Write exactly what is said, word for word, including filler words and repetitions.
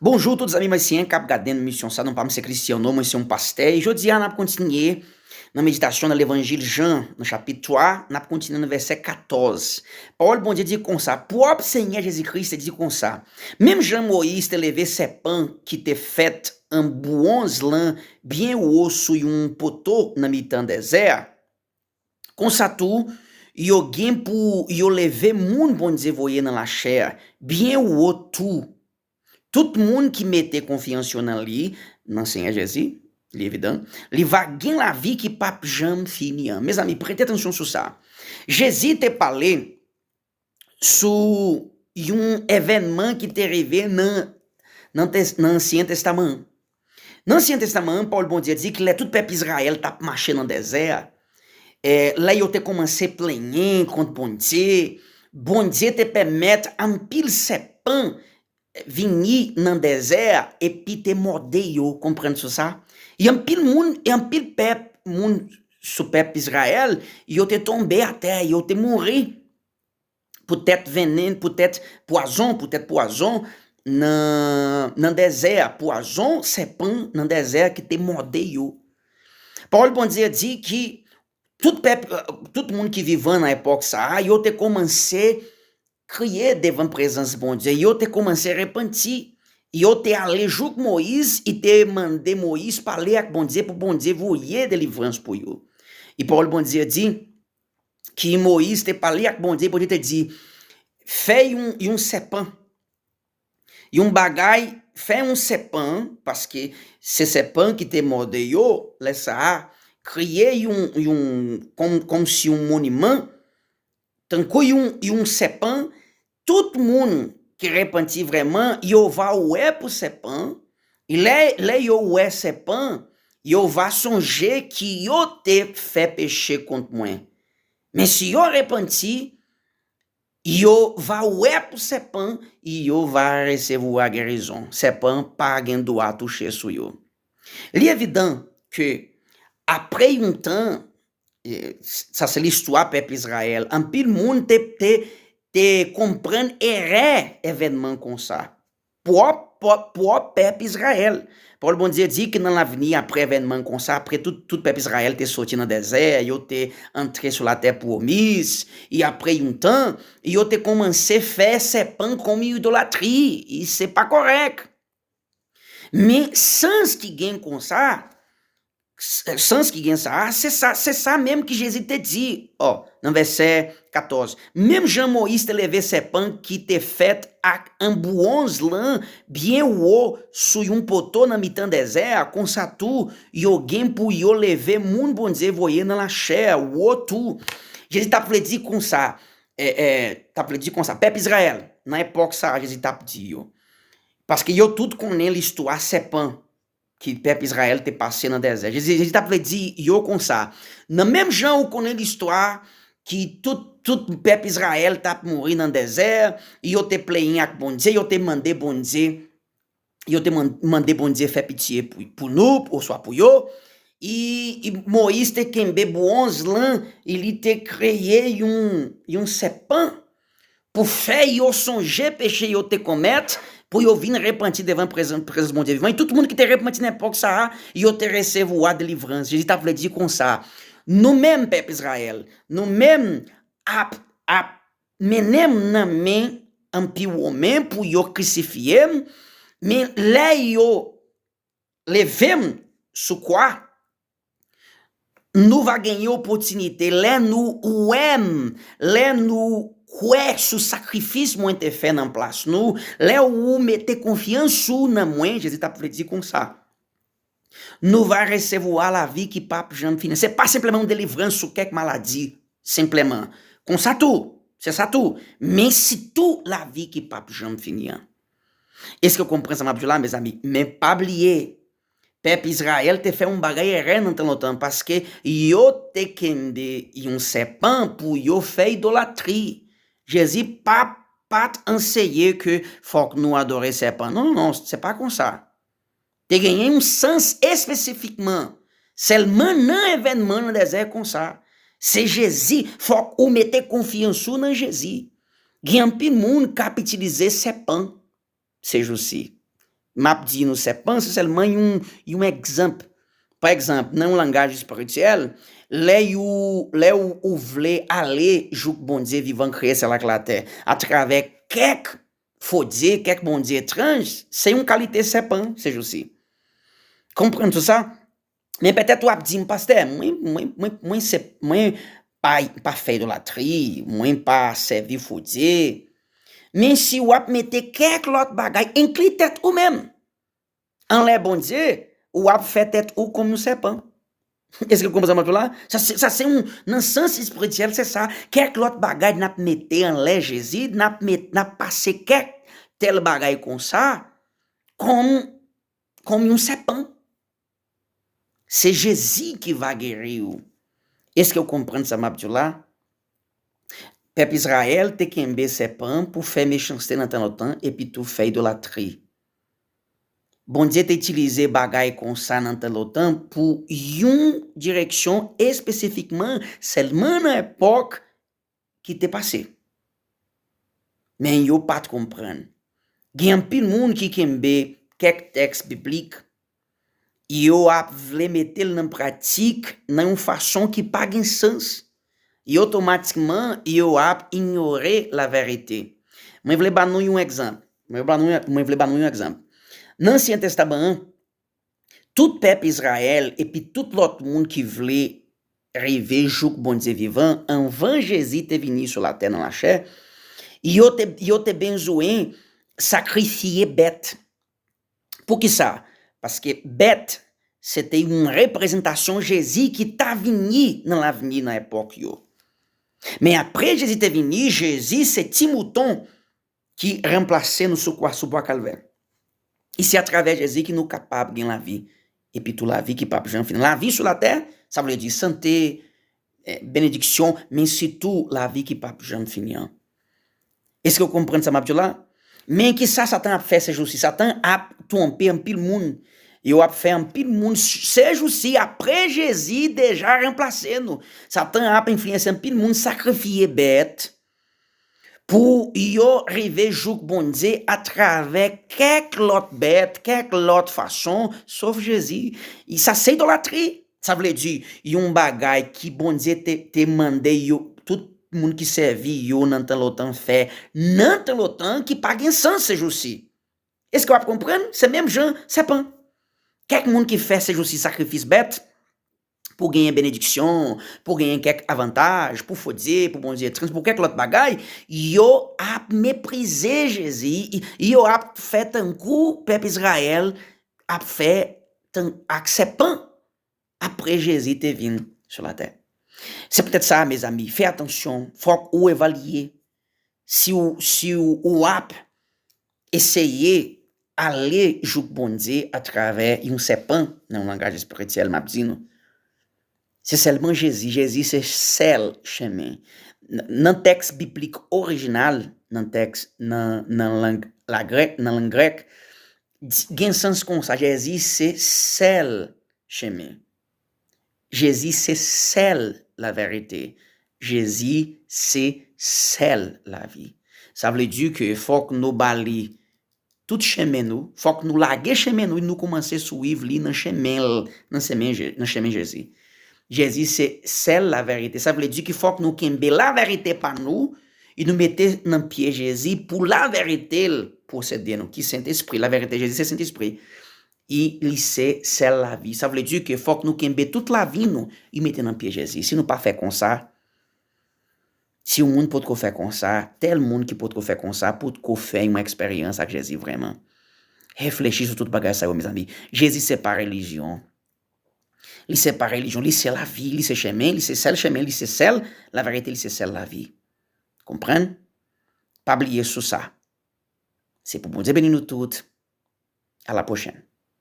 Bonjou tout zanmi mwen, si en k ap gade emisyon sa, non pa m se Cristiano, mwen se yon pastè. E jodi a, n ap kontinye nan meditasyon nan levanjil Jan, nan chapit twa, n ap kontinye nan vèsè katòz. Pawòl Bondye di konsa, pwòp Senyè Jezi Kris te di konsa, menm jan Moyiz te leve sèpan ki te fèt an bwonz lan byen wo sou yon poto nan mitan dèzè a, konsa tou, yo gen pou yo leve moun Bondye voye nan lachè a, byen wo tou. Tout moun ki mete konfyans yo nan li, nan Senyè Jezi, li evidan, li va gen lavi ki p ap janm fini an. Mezanmi, prete atansyon sou sa. Jezi te pale sou yon evènman ki te rive nan, nan, tes- nan Ansyen Testaman an. Nan Ansyen Testaman an, pawòl Bondye di ke lè tout pèp Izrayèl t ap mache nan dèzè a, e, lè yo te kòmanse plenyen kont Bondye, Bondye te pèmèt anpil sèpan vini nan dèzè a epi te mòde yo, konprann sou sa? E anpil moun, e anpil pèp, moun sou pèp Izrayèl, yo te tonbe atè, yo te mouri. Poutèt vennen, poutèt pwazon, poutèt pwazon nan, nan dèzè a, pwazon sèpan nan dèzè a ki te mòde yo. Pawòl Bondye di ki tout pèp, tout moun ki vivan nan epòk sa a, yo te kòmanse kriye devan prezans Bondye, yo te kòmanse repanti, yo te ale jouk Moyiz, i te mande Moyiz pale ak Bondye pou Bondye voye delivrans pou yo. E pawòl Bondye di ki Moyiz te pale ak Bondye, Bondye te di, fè yon, yon sèpan, yon bagay, fè yon sèpan, paske se sèpan ki te mòde yo, lè sa a, kreye yon, yon, kòm, kòmsi yon moniman, tankou yon, yon sèpan, tout moun ki repanti vrèman, yo va wè pou sèpan, e lè, lè yo wè sèpan, yo va sonje ki yo te fè peche kont mwen. Men si yo repanti, yo va wè pou sèpan, e yo va resevwa gerizon. Sèpan pa gen dwa touche sou yo. Li evidan ke apre yon tan, e, sa se listwa pèp Izrayèl, anpil moun te, te, te konprann erè evènman konsa. Pwòp, pwòp, pwòp pèp Izrayèl. Pawòl Bondye di ke nan lavni, apre evènman konsa, apre tout, tout pèp Izrayèl te soti nan dèzè, yo te antre sou latè pwomiz, e apre yon tan, yo te kòmanse fè sèpan kòm idolatri, e se pa kòrèk. Men sans ki gen konsa, s- sans ki gen sa, se sa, se sa menm ki Jezi te di. Ò, nan vèsè katòz, menm jan Moyiz te leve sèpan ki te fèt ak an bwonz lan byen wo sou yon poto nan mitan dèzè a, konsa tou, yo gen pou yo leve moun Bondye voye nan lachè a wo tou. Jezi t ap vle di konsa, e, e, t ap vle di konsa, pèp Izrayèl, nan epòk sa a, Jezi t ap di yo. Paske yo tout konnen listwa sèpan ki pèp Izrayèl te pase nan dèzè. Jezi, Jezi t ap vle di yo konsa, nan menm jan ou konnen listwa ki tout, tout pèp Izrayèl t ap mouri nan dèzè, yo te plenyen ak Bondye, yo te mande Bondye, yo te man- mande Bondye fè pitye pou, pou nou, oswa pou yo. E, e Moyiz te kenbe bwonz lan, e li te kreye yon, yon sèpan pou fè yo sonje peche yo te komèt, pou yo vin repanti devan prezan- prezans Bondye vivan. E tout moun ki te repanti nan epòk sa a, yo te resevwa delivrans. Jezi t ap vle di konsa, nou menm, pèp Izrayèl, nou menm ap, ap mennen m nan men anpi Women pou yo krisifye m, men lè yo leve m sou kwa, nou va genyen opòtinite, lè nou wè m, lè nou kwè sou sakrifis mwen te fè nan plas nou, lè ou mete konfyans ou nan mwen, Jezi t ap vle di konsa, nou va resevwa lavi ki p ap janm fini. Se pa senpleman yon delivrans sou kèk maladi, senpleman. Konsa tou, se sa tou, men sitou lavi ki p ap janm fini an. Èske w konprann sa m ap di w la, mezanmi? Men pa bliye, pèp Izrayèl te fè yon bagay erè nan tan lontan, paske yo te kenbe yon sèpan pou yo fè idolatri. Jezi pa, pa t anseye ke fòk nou adore sèpan. Non, non, non, se pa konsa. Te genyen yon sans espesifikman, sèlman nan evènman nan dèzè konsa. Se Jezi, fòk ou mete konfyans ou nan Jezi. Gen anpil moun k ap itilize sèpan sejousi. M ap di nou sèpan, se sèlman yon, yon egzanp. Pa egzanp, nan yon langaj espirityèl, lè ou, lè ou, ou vle ale jouk Bondye vivan, kreye syèl ak latè, atravè kèk fo dye, kèk bondye etranj, se yon kalite sèpan, sejousi. Konprann tou sa? Men petèt w ap di m, pastè, mwen, mwen, mwen, mwen, se, mwen pa, pa fè idolatri, mwen pa sèvi fo dye. Men si w ap mete kèk lòt bagay, enkli tèt ou menm, anlè Bondye, w ap fè tèt ou kòm yon sèpan. Èske w konprann sa m ap di w la? Sa se, sa se yon, nan sans espirityèl, se sa. Kèk lòt bagay n ap mete anlè Jezi, n ap met, n ap pase kèk tèl bagay konsa, kòm, kòm yon sèpan. Se Jezi ki va geri w. Èske w konprann sa m ap di w la? Pèp Izrayèl te kenbe sèpan pou fè mechanste nan tan lontan epi tou fè idolatri. Bondye te itilize bagay konsa nan tan lontan pou yon direksyon espesifikman sèlman nan epòk ki te pase. Men yo pa t konprann. Gen anpil moun ki kenbe kèk tèks biblik, yo ap vle mete l nan pratik nan yon fason ki pa gen sans. Yo otomatikman, yo ap inyore laverite. Mwen vle ba nou yon egzanp. Mwen vle ba nou, mwen vle ba nou yon egzanp. Nan Ansyen Testaman an, tout pèp Izrayèl epi tout lòt moun ki vle rive jouk Bondye vivan, anvan Jezi te vini sou latè nan lachè, yo te, yo te bezwen sakrifye bèt. Poukisa? Paske bèt, se te yon reprezantasyon Jezi ki ta vini nan lavni, nan epòk yo. Men apre Jezi te vini, Jezi se ti mouton ki ranplase nou sou kwa, sou bwa Kalvè. E se atravè Jezi ki nou kapab gen lavi. Epi tou lavi ki p ap janm fini. Lavi sou latè, sa vle di sante, eh, benediksyon, men sitou lavi ki p ap janm fini an. Èske w konprann sa m ap di w la? Men kisa Satan ap fè sejousi? Satan ap twonpe anpil moun. Yo ap fè anpil moun sejousi, apre Jezi deja ranplase nou. Satan ap enfliyanse anpil moun sakrifye bèt pou yo rive jouk Bondye atravè kèk lòt bèt, kèk lòt fason, sof Jezi. Sa se idolatri. Sa vle di, yon bagay ki Bondye te, te mande yo, tout moun ki sèvi yo nan tan lontan fè, nan tan lontan ki pa gen sans sejousi. Èske w ap konprann? Se menm jan sèpan. Kèk moun ki fè sejousi sakrifis bèt pou genyen benediksyon, pou genyen kèk avantaj, pou fo dye, pou Bondye trans, pou kèk lòt bagay, yo ap meprize Jezi, yo ap fè tankou pèp Izrayèl ap fè tan, ak sèpan apre Jezi te vin sou latè. Se poutèt sa, mezanmi, fè atansyon, fòk ou evalye si w, si w, ou ap eseye ale jouk Bondye atravè yon sèpan, nan yon langaj espirityèl, m ap di nou. Se sèlman Jezi. Jezi se sèl chemen. N-, nan tèks biblik orijinal, nan tèks, nan, nan lang lagrèk, nan lang grèk, di, gen sans konsa, Jezi se sèl chemen. Jezi se sèl laverite. Jezi se sèl lavi. Sa vle di ke fòk nou ba li tout chemen nou, fòk nou lage chemen nou, nou kòmanse swiv li nan chemen l, nan chemen Je-, nan chemen Jezi. Jezi se sèl laverite. Sa vle di ke fòk nou kenbe laverite pa nou, e nou mete nan pye Jezi pou laverite l posede nou, ki Sentespri. Laverite Jezi se Sentespri. E li se sèl lavi. Sa vle di ke fòk nou kenbe tout lavi nou, e mete nan pye Jezi. Si nou pa fè konsa, si yon moun potko fè konsa, tèl moun ki potko fè konsa, potko fè yon eksperyans ak Jezi vrèman. Reflechi sou tout bagay sa yo, mezanmi. Jezi se pa relijyon. Li se pa relijyon, li se lavi, li se chemen, li se sèl chemen, li se sèl laverite, li se sèl lavi. Konprann? Pa bliye sou sa. Se pou Bondye beni nou tout. A la pwochèn.